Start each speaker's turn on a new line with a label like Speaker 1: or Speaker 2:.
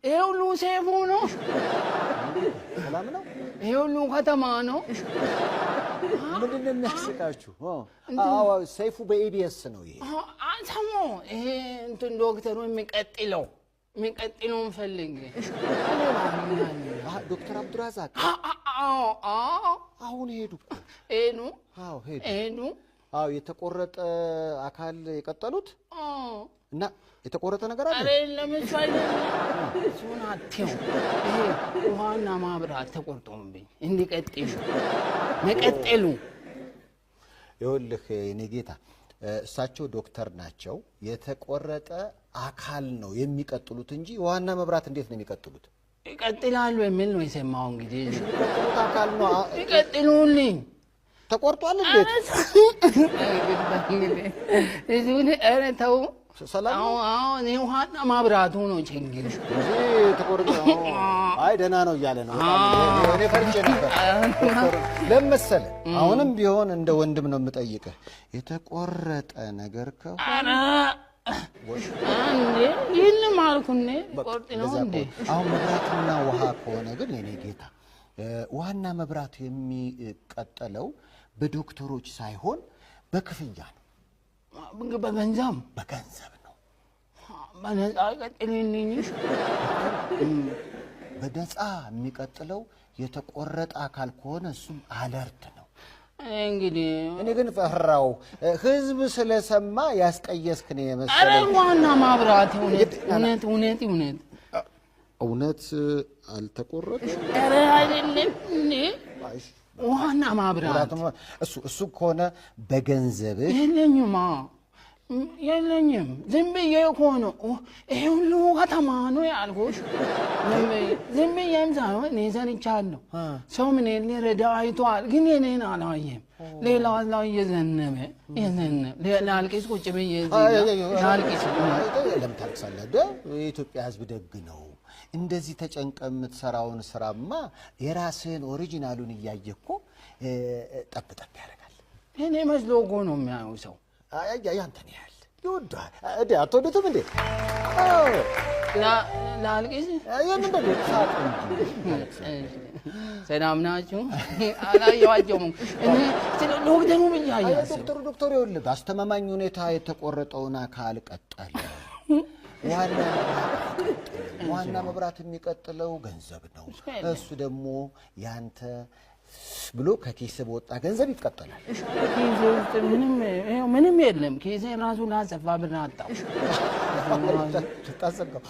Speaker 1: ይሄ ሁሉ ሰይፉ ነው።
Speaker 2: ሰላም ነው?
Speaker 1: ይሄ ሁሉ ከተማ ነው።
Speaker 2: ምንድን ነው የሚያስቃችሁ? አዎ፣ ሰይፉ በኢቢኤስ ነው ይሄ።
Speaker 1: ሰሞ ይሄ እንትን ዶክተሩ የሚቀጥለውን ፈልጌ።
Speaker 2: ዶክተር አብዱራዛቅ አሁን ሄዱ እኮ።
Speaker 1: ሄዱ።
Speaker 2: አዎ ሄዱ።
Speaker 1: ሄዱ።
Speaker 2: አዎ፣ የተቆረጠ አካል የቀጠሉት እና የተቆረጠ ነገር አለ?
Speaker 1: ኧረ የለም፣ እሱ አይደለም። እሱን አትይው። ይሄ ውሃና ማብራት ተቆርጦብኝ እንዲቀጥሉ መቀጠሉ።
Speaker 2: ይኸውልህ የእኔ ጌታ፣ እሳቸው ዶክተር ናቸው። የተቆረጠ አካል ነው የሚቀጥሉት እንጂ ውሃና መብራት እንዴት ነው የሚቀጥሉት?
Speaker 1: ይቀጥላሉ የሚል ነው የሰማው። እንግዲህ
Speaker 2: የሚቀጥሉት አካል ነው።
Speaker 1: ይቀጥሉልኝ።
Speaker 2: ተቆርጧል እንዴት?
Speaker 1: እሱን ኧረ ተው።
Speaker 2: ሰላም ነው?
Speaker 1: አዎ፣ እኔ ውሃና ማብራቱ ነው ችግር።
Speaker 2: እንጂ ተቆርጦ አይ ደህና ነው እያለ ነው። እኔ ፈርቼ ነበር። ለምን መሰለህ? አሁንም ቢሆን እንደ ወንድም ነው የምጠይቅህ። የተቆረጠ ነገር ከሆነ
Speaker 1: ኧረ እንዴ፣ ይህንም አልኩ እንዴ፣ ቆርጥ ነው እንዴ?
Speaker 2: አሁን መብራትና ውሃ ከሆነ ግን የኔ ጌታ፣ ውሃና መብራት የሚቀጠለው በዶክተሮች ሳይሆን በክፍያ ነው።
Speaker 1: በገንዘብ?
Speaker 2: በገንዘብ ነው።
Speaker 1: በነፃ ይቀጥልልኝ።
Speaker 2: በነፃ የሚቀጥለው የተቆረጠ አካል ከሆነ እሱም አለርት ነው።
Speaker 1: እንግዲህ
Speaker 2: እኔ ግን ፈራው። ህዝብ ስለሰማ ያስቀየስክ ነው የመሰለኝ።
Speaker 1: ዋና ማብራት እውነት እውነት እውነት እውነት።
Speaker 2: እውነት አልተቆረጠም?
Speaker 1: ኧረ አይደለም እንዴ፣ ውሃና ማብራት።
Speaker 2: እሱ ከሆነ በገንዘብህ
Speaker 1: የለኝማ፣ የለኝም። ዝም ብዬ እኮ ነው። ይሄ ሁሉ ከተማ ነው ያልኩሽ። ዝም ብዬም ሳይሆን እኔ ሰርቻለሁ። ሰው ምን ሊረዳ አይቷል፣ ግን የኔን አላየም። ሌላ ላይ እየዘነበ እየዘነበ ላልቅስ ቁጭ ብዬ ላልቅስ።
Speaker 2: ለምን ታልቅሳለህ? የኢትዮጵያ ሕዝብ ደግ ነው። እንደዚህ ተጨንቀ የምትሰራውን ስራማ የራስህን original ኡን እያየ እኮ ጠብ ጠብ ያደርጋል።
Speaker 1: እኔ መስሎ እኮ ነው የሚያየው ሰው።
Speaker 2: ያንተን ያህል ይወዱሃል። እንዴ አትወዱትም እንዴ?
Speaker 1: ላልቅስ?
Speaker 2: የምን ሳቅ እንጂ።
Speaker 1: ሰላም ናችሁ? አላየኋቸውም። እኔ ስለ ዶክተሩ ብቻ እያሰብኩ።
Speaker 2: ዶክተሩ ይኸውልህ፣ በአስተማማኝ ሁኔታ የተቆረጠውን አካል ቀጠለ። ዋና መብራት አይቀጥልም። ዋና መብራት የሚቀጥለው ገንዘብ ነው። እሱ ደግሞ ያንተ ብሎ ከኪስ በወጣ ገንዘብ ይቀጠላል።
Speaker 1: ኪሴ ውስጥ ምንም ይኸው ምንም የለም። ኪሴ ራሱ ላሰፋ ብር አጣሁ።
Speaker 2: ታሰጋው።